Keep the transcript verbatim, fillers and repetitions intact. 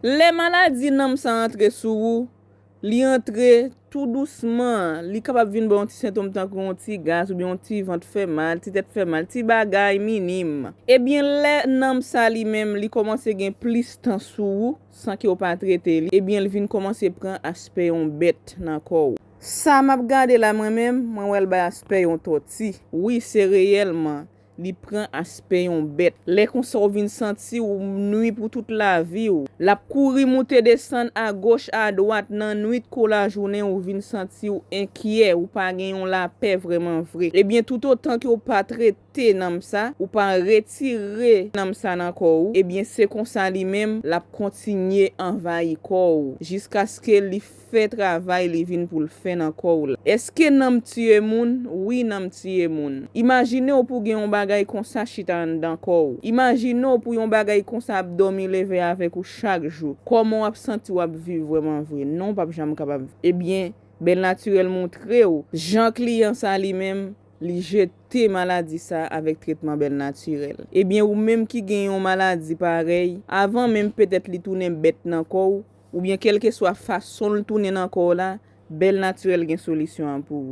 Lè maladi nanm sa antre sou ou, li antre tou dousman, li kapab vin ba w yon ti sentòm tankou yon ti gaz oubyen yon ti vant fè mal, ti tèt fè mal, ti bagay minim. Ebyen, lè nanm sa li menm, li kòmanse gen plis tan sou ou, san ke w pa trete li, ebyen, li vin kòmanse pran aspè yon bèt nan kò w. Sa m ap gade la mwen menm, mwen wè l bay aspè yon tòti. Wi, se reyèlman, li pran aspè yon bèt. Lè konsa w vin santi w nwi pou tout lavi w. L ap kouri moute desann agoch adwat nan nwit kou lajounen, ou vin santi w enkyè, ou pa gen yon lapè vrèman vre. Ebyen, toutotan ke w pa trete nanm sa, ou pa retire nanm sa nan kò w, ebyen, se konsa li menm, l ap kontinye anvayi kò w, jiskaske li fè travay li vin pou l fè nan kò w la. Èske nanm tiye moun? Wi, nanm tiye moun. Imajine w pou gen yon bagay konsa chita anndan kò w. Imajine w pou yon bagay konsa ap dòmi leve avèk ou chak jou. Kòman w ap santi w ap viv vrèman vre? Non, w p ap janm kapab. Ebyen, Bèl Natirèl montre w jan kliyan sa li menm, li jete maladi sa avèk tretman Bèl Natirèl. Ebyen, ou menm ki gen yon maladi parèy, avan menm petèt li tounen bèt nan kò w, oubyen kèlkeswa fason l tounen nan kò w la, Bèl Natirèl gen solisyon an pou ou.